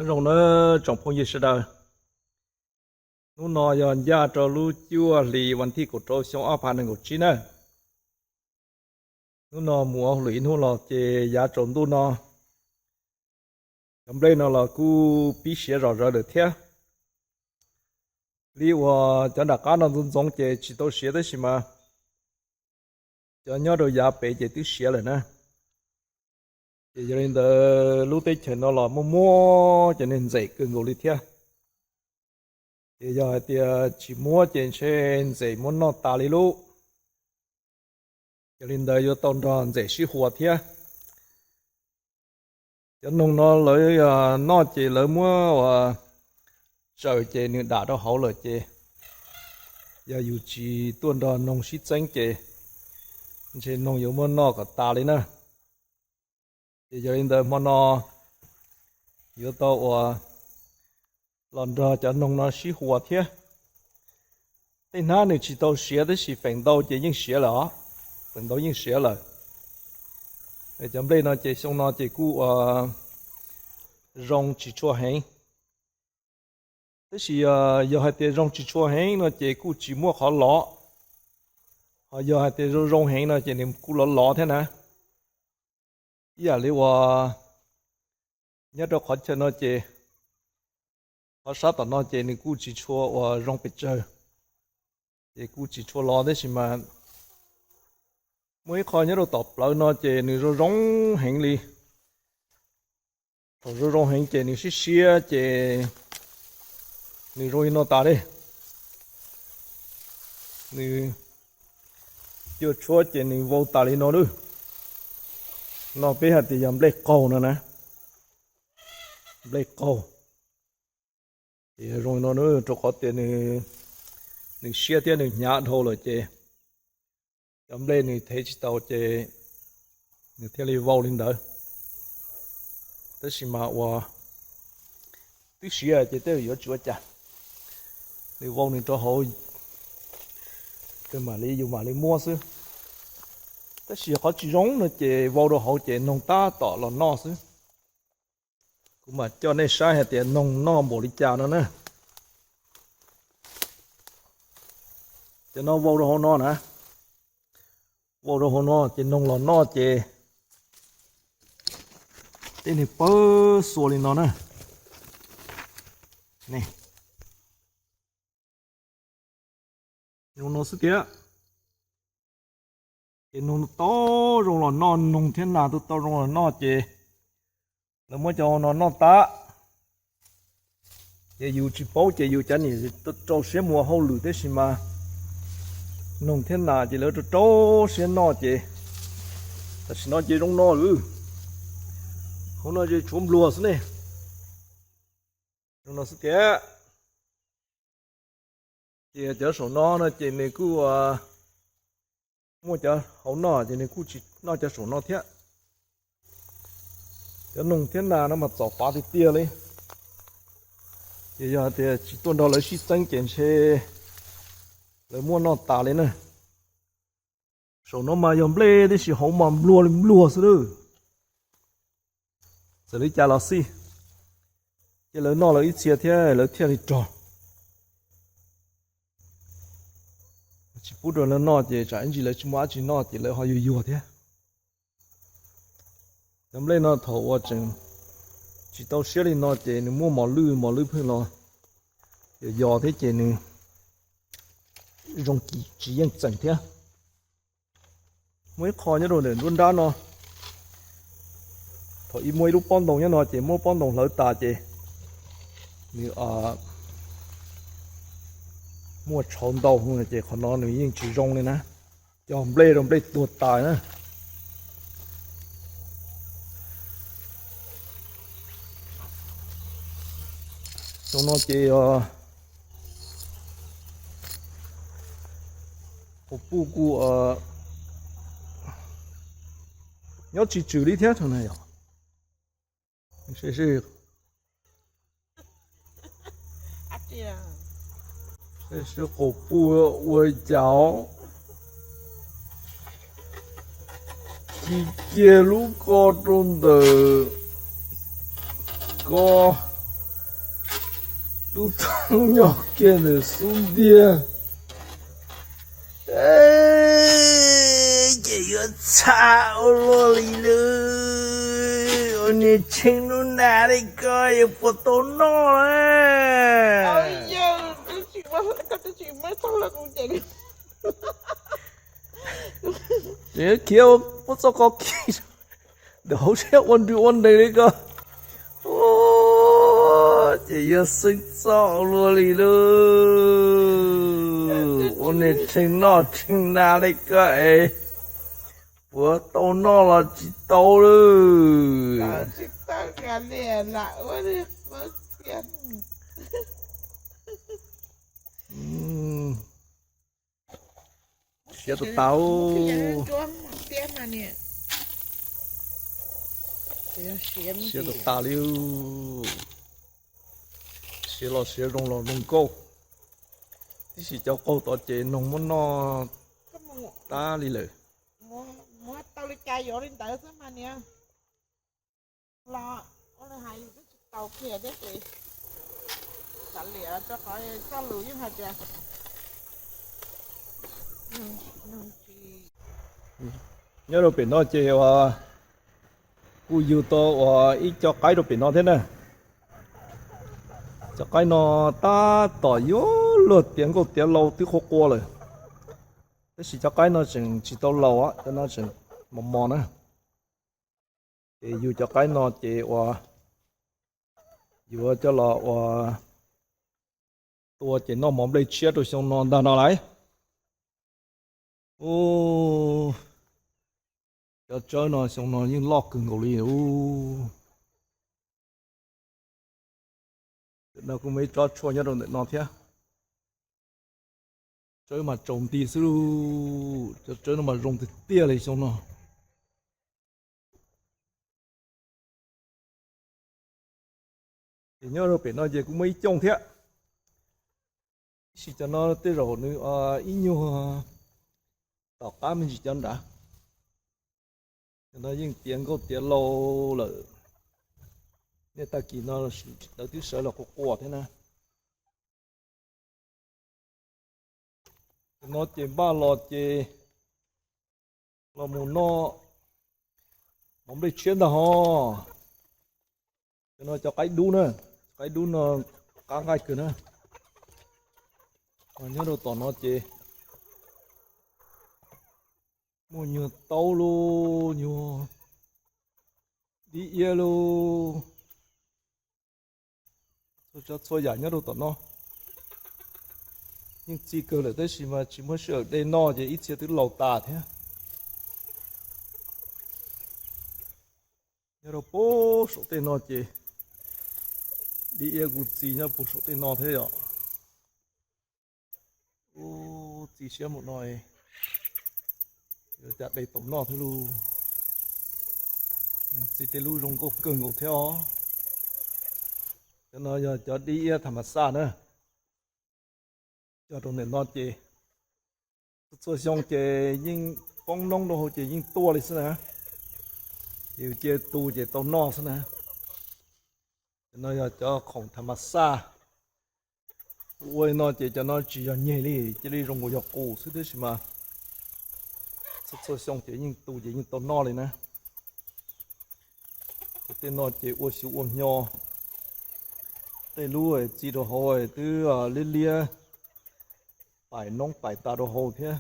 Nyob zoo na tsoom phooj ywg sawv daws, hnub no yog ncaj rau lub cuaj hlis vas thib kaum rau xyoo ob phav nees nkaum tsib na. Hnub no mus ua hauj lwm ib hnub los ces yav tsaus ntuj no cov nplej no los kuj pib siav zom zaws lawm thiab. Li uas cov nram qab no ntxoov ntxoov ces tsis tau siav tab sis mas cov nyob rau yav pem ces twb siav lawm na. Ces yog li ntawd lub teb chaws no los muaj muaj cov niag ntxem kawg nkaus li thiab. Ces yog hais tias tsis muab ces ntshe ntxem muab noj tas li lub. Yog li ntawd yuav tau nrog ntxem sib huas thiab. Cov noog no lawv noj ces lawv muab ua tsaws ces nws dam rau hauv lawm ces yog yus tsis tuaj nrog noog sib txeeb ces ntshe noog yuav muab noj kom tas li na. Ces yog li ntawd hmo no yuav tau ua los nrog cov noog no sib huas thiab. Tej hnab nws tsis tau siav tab sis feem ntau ces yeej siav lawm os, feem ntau yeej siav lawm. Cov nplej no ces xyoo no ces kuj ua zoo tsis tshua heev. Tab sis yog hais tias zoo tsis tshua heev no ces kuj tsis muaj qhov lov, ho yog hais tias zoo zoo heev no ces nws kuj lov lov thiab na. Ib yam li uas nyob rau qhov chaw no ces qhov sab tom no ces nws kuj tsis tshua uas zoo pes tsawg, ces kuj tsis tshua lov tab sis mas muaj ib qho nyob rau tom plawv no ces nws zoo zoo heev li. Thaum zoo zoo heev ces nws siab siab ces nws zoo li no tas li. Nws cua tshuab ces nws vau tas li no lawm. No peb hais tias yog nplej qaug no na, nplej qaug. Ces zoo li no rau qhov tias nws siab thiab nws hnyav dhau lawm ces cov nplej nws thev tsis tau ces nws thiaj li vau li ntawd. Tab sis mas uas twb siav ces tej yuav tsis ua cas, nws vau nws rau hauv, mam li yus mam li muab xwb. Tab sis qhov tsis zoo no ces vau rau hauv ces noog tab tom los noj xwb. Kuv mam coj nej saib hais tias noog noj npaum li cas no na. Cov no vau rau hauv no na, vau rau hauv no ces noog los noj ces tej nws pawg xua li no na. Zoo no xwb tiag. Ces noog tau zoo los noj, noog thiab nas tau tau zoo los noj ces lawv muab cov no noj tas. Ces yus tsis paub ces yus cav nim rau siab mus ua hauj lwm tab sis mas noog thiab nas ces lawv rau rau siab noj ces tam sim no ces zoo no lawm. Hauv no ces tshuav npluag xwb ne. Zoo no xwb tiag. Ces cov saum no no ces nws kuj muaj cov hauv noj ces nws kuj tsis noj cov saum no thiab. Cov noog thiab nas no mas txom fav tiag tiag li. Ces yog tias tsis tuaj nrog lawv sib txeeb ces ntshe lawv muab noj tas li na. Saum no mas yog nplej tib si, hauv mas npluag li npluag xwb lawm. Txawm li cas los xij, ces lawv noj lawv ib txhia thiab lawv thiaj li rog. Tsis pub rau lawv noj ces tsam ib ntsis lawv tsis muaj dab tsi noj ces lawv ho yuag yuag thiab. Cov nplej no thaum uas tseem tsis tau siab li no ces nws muaj mos lwj, mos lwj pheej los yos yos thiab ces nws zoo tsis yeej txeem thiab. Muaj ib qho nyob rau ntawm nruab nrab no, thaum ub muaj ib lub pob ntoo nyob no ces muab pob ntoo hlawv tas ces nws muaj tshauv ntau ces qhov no nws yeej tsis zoo li na. Cog nplej rau nplej tuag tas na. Xyoo no ces qaum puj kuj nyob tsis tswm li thiab no yog. Sib qaum puj ua cas ci kiag lub ko rau ntawm ko. Tub Thoob nyob kiag ntawm xub ntiag. Ces yuav txhaj ua luaj li lawm. Ua niag Tsheej Nub Nas li koj yuav puas tau noj na? Ces khiav puab txoj ko khi ntawm hauv siab ua nrws ua nres li ko. Ces yog xeeb txoj luaj li lawm. Ua niag Tsheej Noj Tsheej Nas li ko es puas tau noj los tsis tau lawm. Siav tas tas. Siav tas tas li. Siav los siav, zoo los zoo nkauj. Tab sis cov qaug tod ces noog muab noj tag li lawm. Nyob rau pem no ces uas kuj yug tau uas ib co qaib rau pem no thiab na. Cov qaib no tab tom yuav luag tiav nkauj tiav lau twb qua qua lawm, tab sis cov qaib no tseem tsis tau laus, cov no tseem mos mos na. Ces yug cov qaib no ces uas yuav coj los uas tua ces noj mov nplej tshiab rau xyoo no ntag no lauj. Ub, cov tsawb no xyoo no yeej loj kawg nkaus li ub. Tam no kuj muaj ib tsob tshuaj nyob rau ntawm no thiab. Tsawb mas tsaus nti xwb lauj, cov tsawb no mas zoo tiag tiag li xyoo no. Ces nyob rau pem no ces kuj muaj ib cooj thiab. Tab sis cov no tej zaum nws ib nyuag tom qab me ntsis cov nrad. Cov no yeej tiav nkauj tiav lau lawm. Niaj tag kis no lawv twb sawv los qua qua thiab na. Cov no ces npaj los ces los mus noj mov nplej tshiab ntag ho. Cov no cov qaib dub na, qaib dub no qab nqaij kawg na. Nyob rau tom no ces muaj nyuag taub lauj, nyuag dib iab lauj, txhua tsav txhua yam nyob rau tom no. Yeej txi kawg lawm tab sis mas tsis muaj sij hawm de noj ces ib txhia twb laus tas thiab. Nyob rau puag saum tej no ces dib iab kuj txi nyob puag saum tej no thiab yom. Ub, txi siab mus no, yuav cas de tau noj thiab lauj. Txi tej lub zoo nkauj kawg nkaus thiab os. Cov no yog cov dib iab tham mas xaj na. Cog rau ntawm no ces txhua xyoo ces yeej poob noob rau hauv ces yeej tuaj li xwb na. Ces cia tu ces tau noj xwb na. Cov no yog cov khoom tham mas xaj. Kuv ua li no ces cov no tsis yog nyeg li, cia li zoo nkaus yog qus xwb tab sis mas txhua txhua xyoo ces yeej tu ces yeej tau noj li na. Ces tej no ces ua xyuv ua hnyo, tej lub txi rau hauv twb liab liab, paim noob paim tas rau hauv thiab.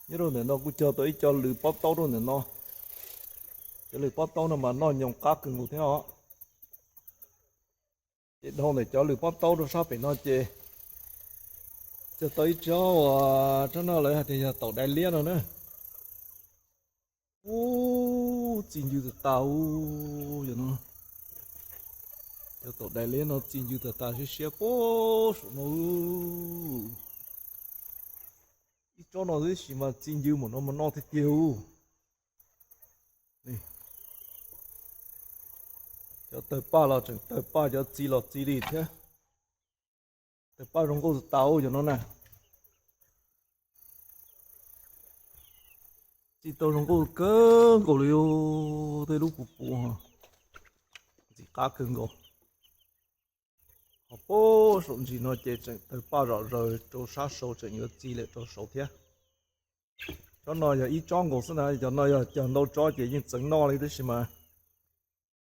Nyob rau ntawm no kuj cog tau ib co lws pob taub rau ntawm no. Cov lws pob taub no mas noj nyoos qab kawg nkaus thiab os. Ces dhau ntawm cov lws pob taub rau sab pem no ces cog tau ib tsob uas tsob no lawv hais tias yog taum dais liab no na. Ub, txi ncw tas tas ub, yog no. Cov taum dais liab no txi ncw tas tas siab siab puag saum no. Ib tsob no tib si mas txi ncw mus no mas noj tiag tiag ub. Cov tawg paj los tseem tawg paj, cov txi los txi li thiab. Tawg paj zoo nkauj tas tas ub yog no na. Txi tau zoo nkauj kawg nkaus li, tej lub puv puv, txi qab kawg nkaus. Ho puag saum ntsis no ces tseem tawg paj zom zaws rau sab saud, tseem yuav txi lawm rau saud thiab. Tsob no yog ib tsob nkaus xwb na, cov no yog cog ntau tsob ces yeej txeev noj li, tab sis mas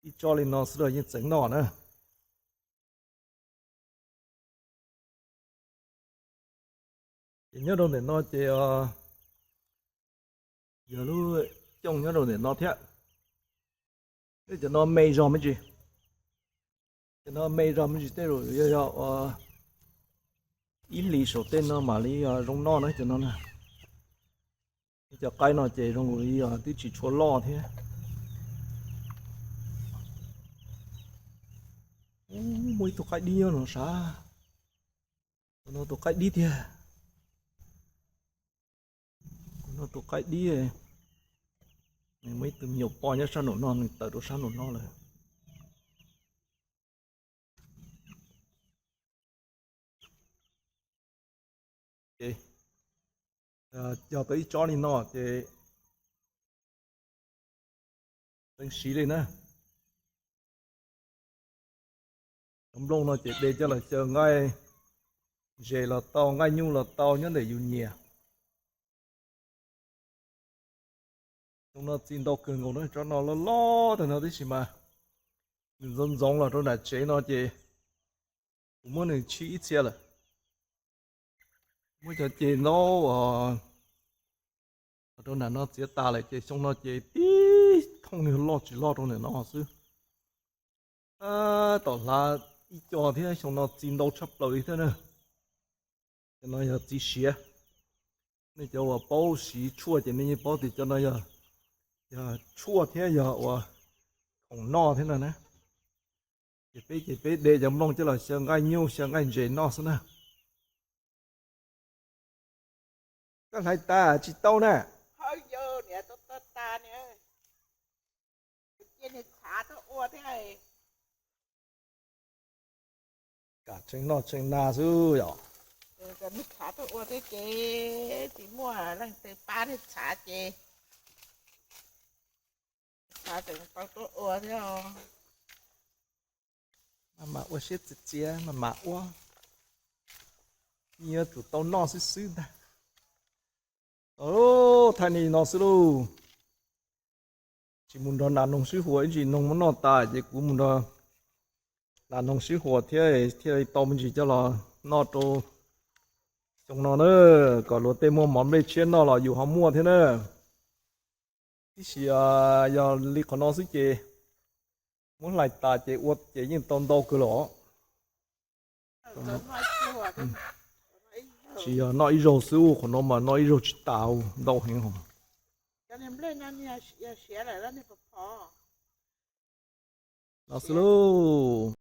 ib tsob li no xwb los yeej txeev noj na. Ces nyob rau ntawm no ces yog lub cooj nyob rau ntawm no thiab. Cov no me zog me ntsis, cov no me zog me ntsis, tej zaum yog ua ib hlis saum tej no mam li zoo noj na cov no na. Cov qaib no ces zoo li twb tsis tshua loj thiab. Muaj ib tug qaib dib nyob no sav, no tus qaib dib tiag. No tus qaib dib, nws muaj ib tug me nyuam poj nyob sab nraum no, nws tawm rau sab nraum no lawm. Ces cog tau ib tsob li no ces teev siv li na. Cov nplooj no ces de coj los xyaw nqaij ntses los tau, nqaij nyuj los tau, nyob ntawm yus nyiam. Xyoo no txi ntau kawg nkaus na, tsob no loj loj tag no, tab sis mas nws ntxoov ntxoov los rau nram tsev no ces kuv muab nws tshib ib txhia lawm. Muab cov ce ntau los rau nram no txiav tas lawm ces xyoo no ces tib thooj nws loj tsis loj rau ntawm no xwb. Tom hlav ib co thiab, xyoo no txi ntau tshaj plaws li thiab na. Cov no yog txiv siav. Nej cov uas paub siv tshuaj ces nej yeej paub tias cov no yog tshuaj thiab yog ua khoom noj thiab no na. Ces peb ces peb de cov nplooj coj los xyaw nqaij nyuj xyaw nqaij ntses noj xwb na. Koj hlais tas tsis tau na. Kam tseem noj tseem na xwb yom. Nws tshav tuaj ua thiab ces tsis muaj leej twg pab nws tshav ces tshav tseem tau tuaj ua thiab. Maj mam ua siab txias txias, maj mam ua, yeej yuav tsum tau noj xwb xwb ntag. Thaij nej no xwb lauj. Tsis mus nrog nas noog sib huas, ib ntsis noog muab noj tas ces kuv mus nrog nas noog sib huas thiab thiaj li tau me ntsis coj los noj rau xyoo no na, kom luag tej muaj mov nplej tshiab noj los yus ho muaj thiab na. Tab sis yog li qhov no xwb ces muab hlais tas ces ua ces yeej tau ntau kawg los. Tsis yog noj ib zaug xwb, qhov no mas noj ib zaug tsis tas, ntau heev hos. No xwb lauj.